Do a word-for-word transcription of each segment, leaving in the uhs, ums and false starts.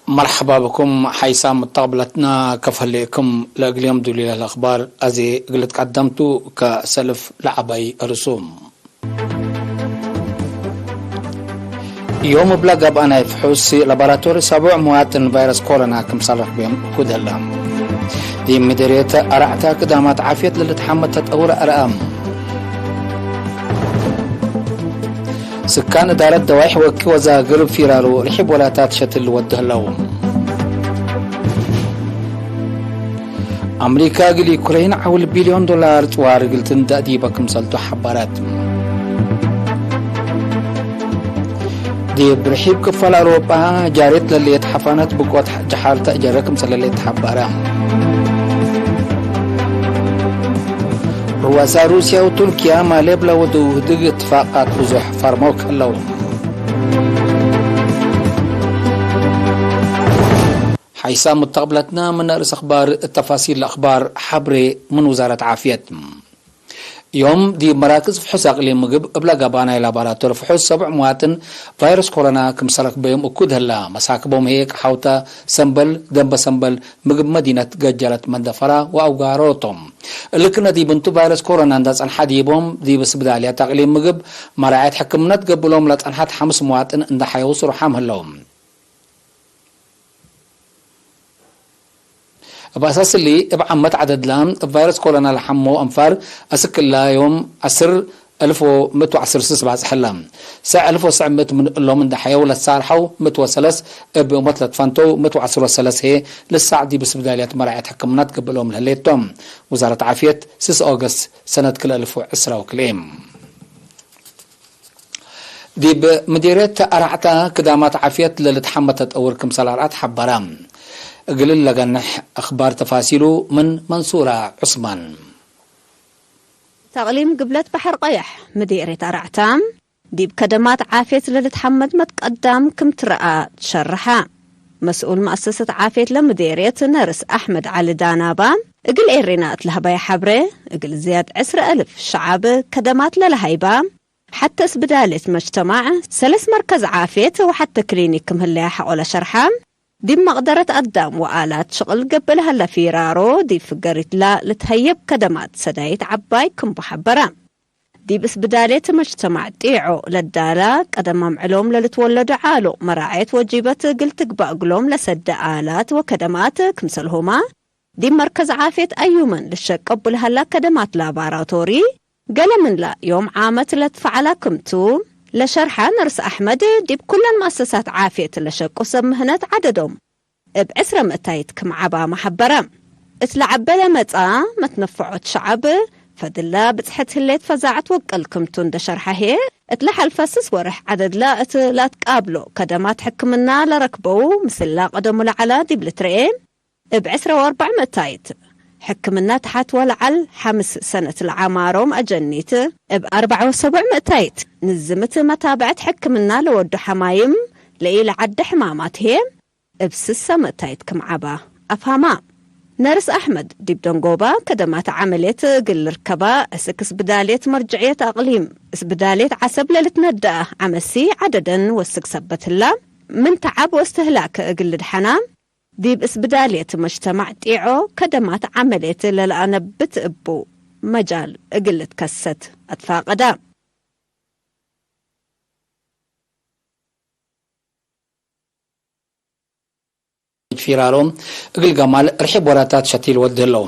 መርሐባ ብኩም ሐይሳም መተቅብለትና፣ ከፍ ህሌእኩም። ለእግል ዮም ዱሊለ ለአክባር አዜ እግል ትቀደምቱ፣ ከሰልፍ ለዐባይ ርሱም። ዮም እብለ ገብአ ናይ ፍሑስ ላቦራቶሪ ሰቡዕ መዋጥን ቫይረስ ኮሮና ክምሰል ረክቤም እኩድ ህለ። ዲብ ምዴርየት አርዕተ ክዳማት ዓፍየት ለልትሐመድ ተጠውር አርአም። ስካን እዳረት ደዋይሕ ወኪ ወዛግር ፊራሮ ርሒብ ወላታት ሸትል ወዱ ህለው። አምሪካ እግል ዩክሬን ዐውል ቢልዮን ዶላር ጽዋር እግል ትንደእ ዲበ ክምሰልቱ ሐበረት። ዲብ ርሒብ ክፋል አውሮጳ ጃሬት ለልየት ሐፋነት ብቆት ጀሓር ተአጀረ ክምሰለ ለልየት ሐበረ። ርዋሳ ሩስያ ወቱርክያ ማሌ እብለ ወደው ህድግ እትፋቃት ብዙሕ ፈርመው ከለው። ሐይሳም ሙተቅብለትና፣ ምን ርእስ አክባር፣ ተፋሲል ለአክባር ሐብሬ ምን ውዛረት ዓፍየት። ዮም ዲብ መራክዝ ፍሑስ አቅሊም ምግብ እብለ ገብአ ናይ ላቦራቶሪ ፍሑስ ሰብዕ መዋጥን ቫይረስ ኮሮና ክምሰል ረክበዮም እኩድ ህለ። መሳክቦም ህዬ ቀሐውተ ሰምበል፣ ደንበ ሰምበል፣ ምግብ መዲነት ገጀለት መንደፈራ ወአውጋሮ ቶም። እሊ ክነ ዲብ እንቱ ቫይረስ ኮሮና እንደ ጸንሐ ዲቦም ዲብ ስብዳልያት አቅሊም ምግብ መራዐየት ሕክምነት ገብእሎም ለጸንሐት ሐምስ መዋጥን እንደ ሐየው ስሩሓም ህለው። እብ አሳስ እሊ፣ እብ ዓመት ዐደድላ እብ ቫይረስ ኮሮና ለሐመው አንፋር አስክ እላ ዮም ዐስር አልፍ ወምእት ወዐስር ስስ ባጽሕ ህለ። ሰዕ አልፍ ወሰዕ ምእት ምን እሎም እንደ ሐየው ለትሳርሐው ምእት ወሰለስ፣ እብ ሞት ለትፈንተው ምእት ወዐስር ወሰለስ ህዬ ልሳዕ ዲብ ስብዳልያት መራዐየት ሕክምናት ገብእሎም ለህሌት ቶም። ውዛረት ዓፍየት፣ ስስ ኦገስት ሰነት ክልኤ አልፍ ወዕስራ ወክልኤ። ዲብ ምዴርየት አርዕተ ክዳማት ዓፍየት ለልትሐመ ተጠውር ክምሰል አርአት ሐበረ። እግል ለገንሕ አክባር ተፋሲሉ ምን መንሱራ ዑስማን። ተቅሊም ግብለት በሐር ቀየሕ ምዴርየት አርዕተ ዲብ ከደማት ዓፍየት ለልትሐመድ መትቀዳም ክም ትረአ ትሸርሐ። መስኡል መአሰሰት ዓፍየት ለምዴርየት ነርስ አሕመድ ዐሊ ዳናባ እግል ኤሬና እት ለሀበየ ሐብሬ፣ እግል ዝያድ ዕስር አልፍ ሸዐብ ከደማት ለለሀይባ፣ ሐተ እስብዳሌት መጅተማዕ፣ ሰለስ መርከዝ ዓፍየት ወሐተ ክሊኒክ ክም ህለያ ሐቆለ ሸርሐ። ዲብ መቅደረት አዳም ወአላት ሽቅል ገብእ ለሀለ ፊራሮ፣ ዲብ ፍገሪትላ ልትሀየብ ከደማት ሰዳይት ዐባይ ክምቡ ሐበረ። ዲብ እስብዳሌት መጅተማዕ ጢዖ ለዳላ፣ ቀደም አምዕሎም ለልትወለዱ ዓሎ መራዐየት ወጂበት እግል ትግባእ እግሎም ለሰደ አላት ወከደማት ክምሰልሁመ፣ ዲብ መርከዝ ዓፍየት አዩመን ልሸቀቡ ለሀላ ከደማት ላባራቶሪ፣ ገሌ ምንላ ዮም ዓመት ለትፈዐላ ክምቱ ለሸርሐ ነርስ አሕመድ፣ ዲብ ኩለን መአሰሳት ዓፍየት ለሸቁ ሰብ ምህነት ዐደዶም እብ ዕስረ ምእታይት ክም ዐባመ ሐበረ። እት ለዐበ ለመጽአ መትነፈዖት ሸዐብ ፈድላ ብጽሐት ህሌት ፈዛዐት ወቅል ክምቱ እንደ ሸርሐ ህዬ፣ እት ለሐልፈ ስስ ወርሕ ዐደድላ እት ለአትቃብሎ ከደማት ሕክምና ለረክበው ምስላ ቀደሙ ለዐላ ዲብ ልትረኤ፣ እብ ዕስረ ወአርበዕ ምእታይት ሕክምና ተሐት ወለዐል ሐምስ ሰነት ለዐማሮም አጀኒት፣ እብ አርበዕ ወሰቡዕ ምእታይት ንዝምት መታብዐት ሕክምና ለወዱ ሐማይም ለኢለዐደ ሕማማት ህዬ፣ እብ ስሰ ምእታይት ክም ዐባ አፍሃማ። ነርስ አሕመድ ዲብ ደንጎባ ከደማት ዐመልየት እግል ልርከባ፣ እስክ እስብዳልየት መርጅዕየት አቅሊም፣ እስብዳልየት ዐሰብ ለልትነደአ ዐመሲ ዐደደን ወስክ ሰበት ህላ፣ ምን ተዓብ ወእስትህላክ እግል ልድሐና፣ ዲብ እስብዳልየት መጅተማዕ ጢዖ ከደማት ዐመልየት ለለአነብት እቡ መጃል እግል ልትከሰት አትፋቀዳ። ፊራሮ እግል ገማል ርሒብ ወራታት ሸቲል ወድ ህለው።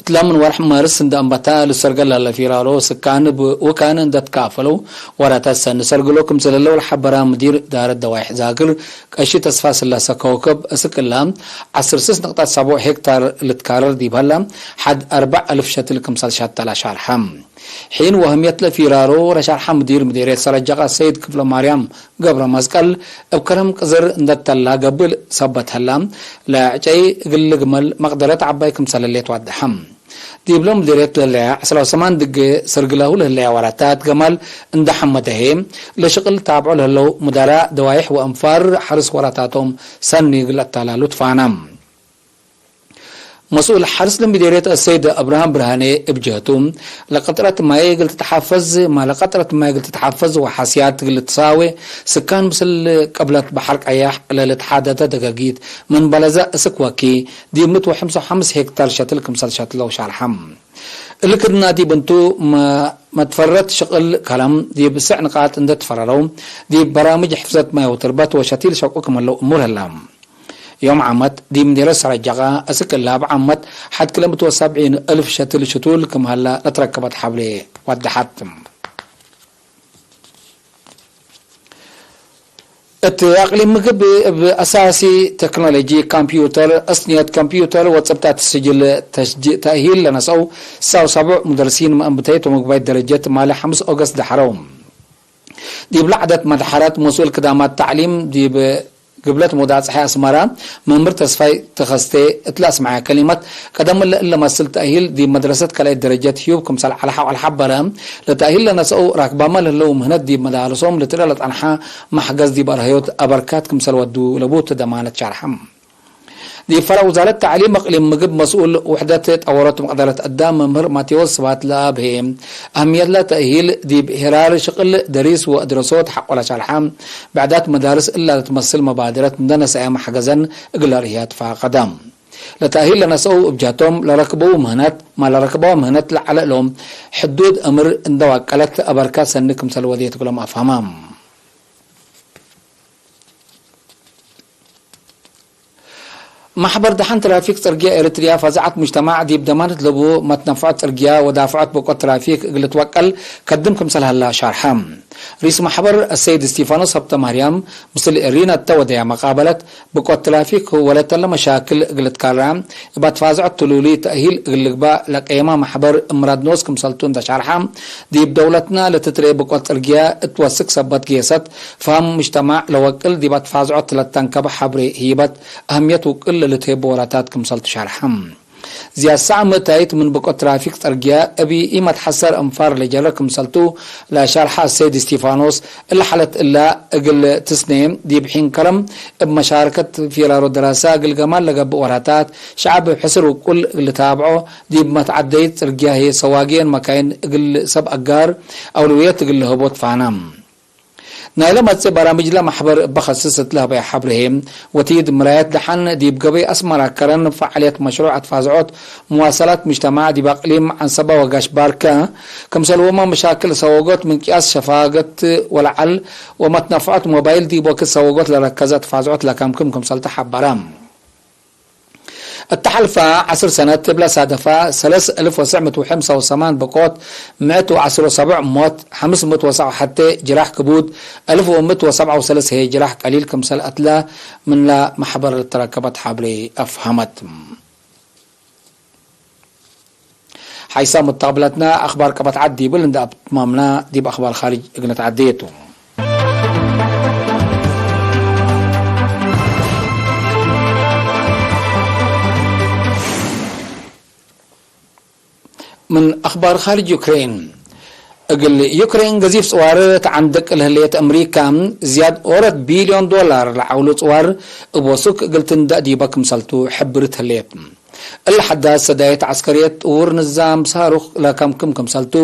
እትለ ምን ወርሕ ማርስ እንደ አንበታ ልሰርገል ለህለ ፊራሮ ስካን እብ ውካን እንደ ትካፈለው ወራታት ሰኒ ሰርግሎ ክምስል ህለው ለሐበራ ሙዲር እዳረት ደዋይሕ ዛግር ቀሺ ተስፋ ስላሰ ከውከብ እስክ እላ ዐስር ስስ ንቅጣት ሰቡዕ ሄክታር ልትካረር ዲብ ሀላ ሐድ አርበዕ አልፍ ሸትል ክምሰል ሸተለ ሻርሐ። ሒን ወህምየት ለፊራሮ ወለሻርሐ ሙዲር ምዴርየት ሰረጀቃ ሰይድ ክፍለማርያም ገብረመስቀል፣ እብ ከረም ቅዝር እንደ ተላ ገብእ ሰበት ሀላ፣ ለዕጨይ እግል ልግመል መቅደረት ዐባይ ክምሰል ህሌት ወደሐ። ዲብለ ምዴርየት ለህለያ ዐስራ ወሰማን ድጌ ሰርግላሁ ለህለያ ወራታት ገማል እንደ ሐመደ ህዬ፣ ለሽቅል ታብዖ ለህለው ሙዳራ ደዋይሕ ወአንፋር ሐርስ ወራታቶም ሰኒ እግል አታላሉ ትፋና። መስኡል ሐርስ ለምዴርየት አሰይድ አብርሃም ብርሃኔ እብ ጀህቱ፣ ለቀጥረት ማይ እግል ትትሓፈዝ፣ ማለ ቀጥረት ማይ እግል ትትሓፈዝ ወሓስያት እግል ትሳዌ፣ ስካን ምስል ቅብለት በሐር ቀያሕ ለልትሓደተ ደገጊት ምን በለዘ እስክ ወኪ፣ ዲብ ምእት ወሐምሳ ወሐምስ ሄክታር ሸትል ክምሰል ሸትለው ሻርሐም። እሊ ክድና ዲብ እንቱ መ-፣ መትፈረት ሽቅል ከለም ዲብ ስዕ ንቃጥ እንዴ ትፈረረው፣ ዲብ በራምጅ ሕፍዘት ማይ ወትርበት ወሸቲል ሸቁ ክም ህለው እሙር ህላ። ዮም ዓመት ዲብ ምዴርየት ሰረጀቃ እስክ እላ እብ ዓመት ሐድ ክለ ምእት ወሰብዒን እልፍ ሸትል ሽቱል ክም ሀላ ለትረከበት ሐብሬ ወደሐት። እት አቅሊም ምግብ እብ አሳሲ ቴክኖሎጂ ኮምፒዩተር፣ እስንየት ኮምፒዩተር ወጽብጣት ስጅል ተሽጅ-፣ ተእሂል ለነስአው ስሳ ወሰቡዕ ሙደርሲን መአንብተይት ወመግባይት ደረጀት ማለ ሐምስ ኦገስት ደሐረው። ዲብ ለዐደት መድሐረት መስኡል ክዳማት ተዕሊም ዲብ ግብለት መውዳጽሐ አስመራ መምህር ተስፋይ ተኸስቴ እት ለአስመዐ ከሊመት፣ ቀደም እለ እለ መስል ተእሂል ዲብ መድረሰት ካልኣይት ደረጀት ህዩብ ክምሰል ዐለ ሐቆ ለሐበረ፣ ለተእሂል ለነስአው ራክባመ ለህለው ምህነት ዲብ መዳርሶም ልትረአ ለጸንሐ መሕገዝ ዲብ አርሀዮት አበርካት ክምሰል ወዱ ለቡ እት ደማነት ሸርሐ። ዲብ ፈረዕ ውዛረት ተዕሊም እቅሊም ምግብ መስኡል ውሕደት ጠወሮት መቅደረት አዳም መምህር ማቴዎስ ስብሐት ለአብሄ፣ አህምየት ለተእሂል ዲብ ሄራር ሽቅል ደሪስ ወእድረሶት ሐቆ ለሸርሐ፣ ብዕዳት መዳርስ እላ ለትመስል መባደረት እንዴ ነስአየ መሕገዘን እግል ለርእየ ትፋቀደ። ለተእሂል ለነስአው እብ ጀህቶም ለረክበው ምህነት፣ ማ ለረክበው ምህነት ለዐለ እሎም ሕዱድ እምር እንዴ ዋቀለት አበርካት ሰኒ ክምሰል ወዴት እግሎም አፍሀመ። መሕበር ደሐን ትራፊክ ጽርግያ ኤረትርያ ፋዝዐት ሙጅተማዕ ዲብ ደማነት ለቡ መትነፍዖት ጽርግያ ወዳፍዖት ብቆት ትራፊክ እግል ልትወቀል ከድም ክምሰል ሀላ ሻርሐ። ሪስ መሕበር አሰይድ እስቲፋኖስ ሀብተማርያም ምስል ኤሪና እተ ወደያ መቃበለት፣ ብቆት ትራፊክ ወለተለ መሻክል እግል ልትካራ፣ እብ አትፋዝዖት ትሉሊ ተእሂል እግል ልግባእ ለቀየማ መሕበር እምራድ ኖስ ክምሰልቱ እንደ ሻርሐ፣ ዲብ ደውለትና ለትትርኤ ብቆት ጽርግያ እት ወስክ ሰበት ጌሰት፣ ፈሀም ሙጅተማዕ ለወቅል ዲብ አትፋዝዖት ለተንከበ ሐብሬ ህይበት አህምየት ውቅል ለልትሄቡ ወላታት ክምሰልቱ ሸርሐ። ዝያድ ሳዕ ምእታይት ምን ብቆት ትራፊክ ጸርግያ እብ ኢመትሐሰር እንፋር ለጀረ ክምሰልቱ ለሸርሐ አሰይድ እስቲፋኖስ፣ እለ ሐለት እላ እግል ትስኔ ዲብ ሒን ከረም እብ መሻረከት ፊራሮ ደራሳ እግል ገማል ለገብእ ወላታት ሸዐብ እብ ሕስር ውቁል እግል ልታብዖ፣ ዲብ መትዐደይት ጽርግያ ህዬ ሰዋጌን መካይን እግል ሰብ አጋር አውለውየት እግል ልህቦ ትፋና። ናይለ መጽእ በራምጅለ መሕበር እበ ከስስ እት ለህበየ ሐብሬ ህዬ፣ ወቲድ ምራየት ደሐን ዲብ ገበይ አስመራ ከረን ፈዓልየት መሽሩዕ አትፋዝዖት መዋሰላት ሙጅተማዕ ዲብ አቅሊም ዐንሰበ ወጋሽ ባርከ፣ ክምሰልሁመ መሻክል ሰወጎት ምን ቅያስ ሸፋገት ወለዐል ወመትነፍዖት ሞባይል ዲብ ወክድ ሰወጎት ለረከዘ አትፋዝዖት ለከምክም ክምሰልቱ ሐበረ። እተ ሐልፈ ዐስር ሰነት እብ ለሳደፈ፣ ሰለስ እልፍ ወትስዕ ምእት ወሐምሳ ወሰማን ብቆት፣ ምእት ወዐስር ወሰብዕ ሞት፣ ሐምስ ምእት ወሰብዓ ወሐቴ ጅራሕ ክቡድ፣ እልፍ ወምእት ወሰብዓ ወሰለስ ህዬ ጅራሕ ቀሊል ክምሰል አትለ ምንለ መሕበር ለተረከበት ሐብሬ አፍሀመት። ሐይሳም መተቅብለትነ አክባር ቀበት ዐድ ዲብል እንደ አትማምና፣ ዲብ አክባር ካርጅ እግል ንትዐዴ ቱ። ምን አክባር ካርጅ ዩክሬን፣ እግል ዩክሬን ገዚፍ ጽዋር ተዐንድቅ ለህሌት አምሪካ፣ ዝያድ ኦረት ቢልዮን ዶላር ለዐውሉ ጽዋር እብ ወሱክ እግል ትንደእ ዲበ ክምሰልቱ ሕብርት ህሌት። እሊ ሐዳስ ሰዳየት ዐስከርየት ጥውር ንዛም ሳሩክ ለከምክም ክምሰልቱ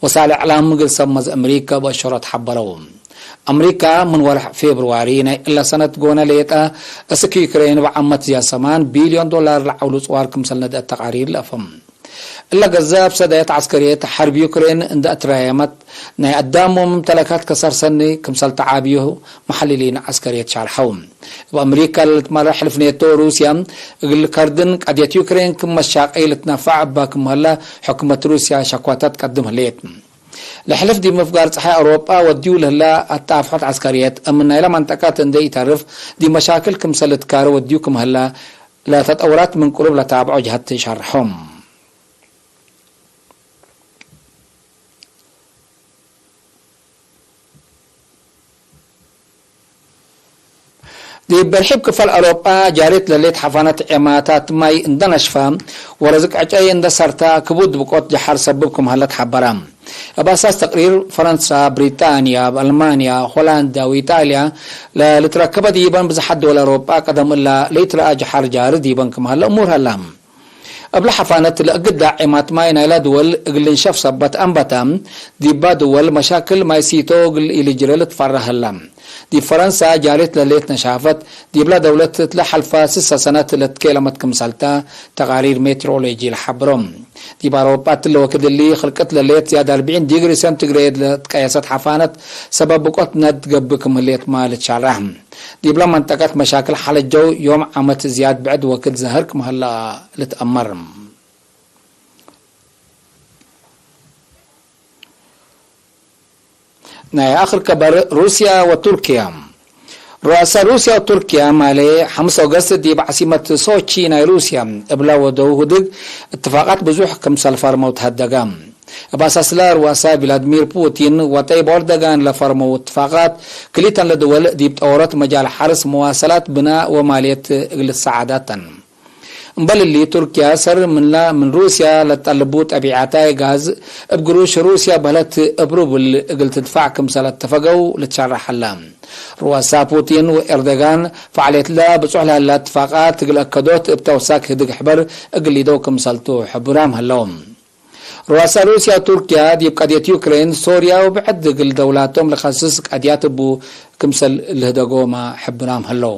ወሳይል እዕላም እግል ሰብ መዝ አምሪካ በአሸሮት ሐበረው። አምሪካ ምን ወርሕ ፌብርዋሪ ናይ እለ ሰነት ጎነ ሌጠ እስክ ዩክሬን በዓመት ዝያድ ሰማን ቢልዮን ዶላር ለዐውሉ ጽዋር ክምሰል ነድአት ተቃሪር ለአፍህም። እለ ገዘ እብ ሰዳየት ዐስከርየት ሐርብ ዩክሬን እንደ አትራየመት ናይ አዳም ወመምተለካት ከሰር ሰኒ ክምሰል ተዓብዩ መሐልሊን ዐስከርየት ሻርሐው። እብ አምሪካ ለልትመረ ሕልፍ ኔቶ ሩስያ እግል ከርድን ቀድየት ዩክሬን ክም መሻቀይ ልትነፈዕ እባ ክም ሀለ ሕኩመት ሩስያ ሸክወተ ትቀድም ህሌት። ለሕልፍ ዲብ ምፍጋር ጸሓይ አውሮጳ ወድዩ ለህላ አትአፍሖት ዐስከርየት እምን ናይለ መንጠቀት እንዴ ኢተርፍ ዲብ መሻክል ክምሰል ልትካረ ወድዩ ክም ሀለ ለተጠውራት ምን ቅሩብ ለታብዖ ጀሀት ሸርሖም። ዲብ በርሒብ ክፈል አውሮጳ ጃሪት ለሌት ሐፋነት ዔማታት ማይ እንደ ነሽፈ ወረዝቅ ዕጨይ እንደ ሰርተ ክቡድ ብቆት ጀሐር ሰብብ ክም ሀለ ተሐበረ። እብ አሳስ ተቅሪር፣ ፈረንሳ፣ ብሪጣንያ፣ አልማንያ፣ ሆላንዳ ወኢጣልያ ለልትረከበ ዲበን ብዝሓት ደወል አውሮጳ ቀደም እላ ለኢትረአ ጀሐር ጃሪ ዲበን ክም ሀለ እሙር ሀላ። እብለ ሐፋነት ለእግድ ዳዒማት ማይ ናይላ ድወል እግል ልንሸፍ ሰበት አንበተ፣ ዲባ ድወል መሻክል ማይ ሲቶ እግል ኢልጅረ ልትፈረህ ህለ። ዲብ ፈረንሳ ጃሬት ለሌት ነሻፈት፣ ዲብላ ደውለት እትለ ሐልፈ ስሰ ሰነት ለትኬለመት ክምሰልተ ተቃሪር ሜትሮሎጂ ለሐብሮ። ዲብ አውሮጳ እትለ ወክድ እሊ፣ ክልቅት ለሌት ዝያድ አርብዒን ዲግሪ ሴንቲግሬድ ለትቀየሰት ሐፋነት ሰበብ ብቆት ነድ ገብእ ክም ህሌት ማ ልትሻረህ። ዲብለ መንጠቀት መሻክል ሐለጀው ዮም ዓመት ዝያድ ብዕድ ወክድ ዘህር ክም ህለ ልትአመር። ናይ አክር ከበር ሩስያ ወቱርክያ። ሩአሳ ሩስያ ወቱርክያ ማሌ ሐምስ ኦገስት ዲብ ዓሲመት ሶቺ ናይ ሩስያ እብላ ወደው ህድግ እትፋቃት ብዙሕ ክምሰል ፈርመው ተሀደጋ። እብ አሳስላ ሩአሳ ቪላድሚር ፑቲን ወጠይብ ኦርደጋን ለፈርመው እትፋቃት ክሊተን ለድወል ዲብ ጠወሮት መጃል ሐርስ መዋሰላት ብናእ ወማልየት እግል ትሰዓዳተን። እምበል እሊ፣ ቱርክያ ሰር ምንላ ምን ሩስያ ለትጠልቡ ጠቢዐታይ ጋዝ እብ ግሩሽ ሩስያ በህለት እብ ሩብል እግል ትድፋዕ ክምሰል አተፈገው ልትሸረሕ ሀለ። ሩአሳ ፑቲን ወኤርደጋን ፈዕሌትለ ብጹሕ ለሀላ እትፋቃት እግል አከዶት እብ ተውሳክ ህድግ ሕበር እግል ሊደው ክምሰልቱ ሕቡራም ሀለው። ሩአሳ ሩስያ ቱርክያ ዲብ ቀድየት ዩክሬን፣ ሶርያ ወብዕድ እግል ደውላቶም ለከስስ ቀድያት እቡ ክምሰል ልህደጎመ ሕቡራም ሀለው።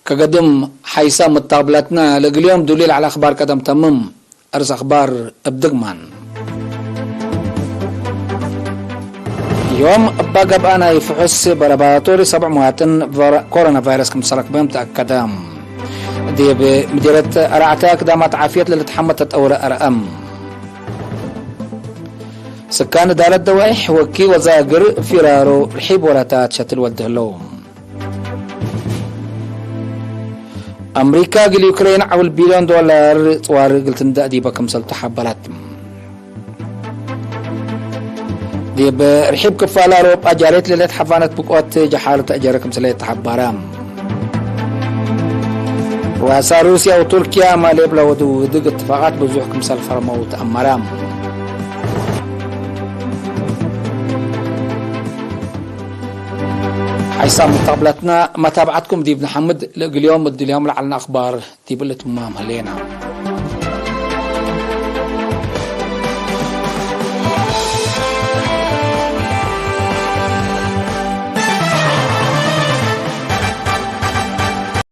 ከገድም ሐይሰ ምታብለትነ ለእግል ዮም ዱሊ ለዐለ አክባር ቀደም ተምም። አርስ አክባር እብ ድግማን። ዮም እባ ገብአ ናይ ፍሑስ በረባቶሪ ሰብዕ መዋጥን ቨረ-፣ ኮሮና ቫይረስ ክምሰል ረክበም ተአከደ። ዲብ ምዲረት አርዓተ ክዳማት ዓፍየት ለልትሐመ ተጠውረ አርአም። ስካን እዳለት ደዋይሕ ወኪ ወዛግር ፊራሮ ርሒብ ወላታት ሸትል ወልድ ህለው። አምሪካ እግል ዩክሬን ዐውል ቢልዮን ዶላር ጽዋር እግል ትንደእ ዲበ ክምሰልቱ ሐበረት። ዲብ ርሒብ ክፋል አውሮጳ ጃሬት ለሌት ሐፋነት ብቆት ጀሓር ተአጀረ ክምሰለ ተሐበረ። ሩአሳ ሩስያ ወቱርክያ ማሌብ ለወዱ ውድግ እትፋቃት ብዙሕ ክምሰል ፈርመው ተአመረ። ሓይሳም ሙተቅብለትና መታብዓትኩም ዲብ ነሐምድ፣ ለእግል ዮም እድልዮም ለዐልነ አክባር ዲብ ልትማም ህሌና።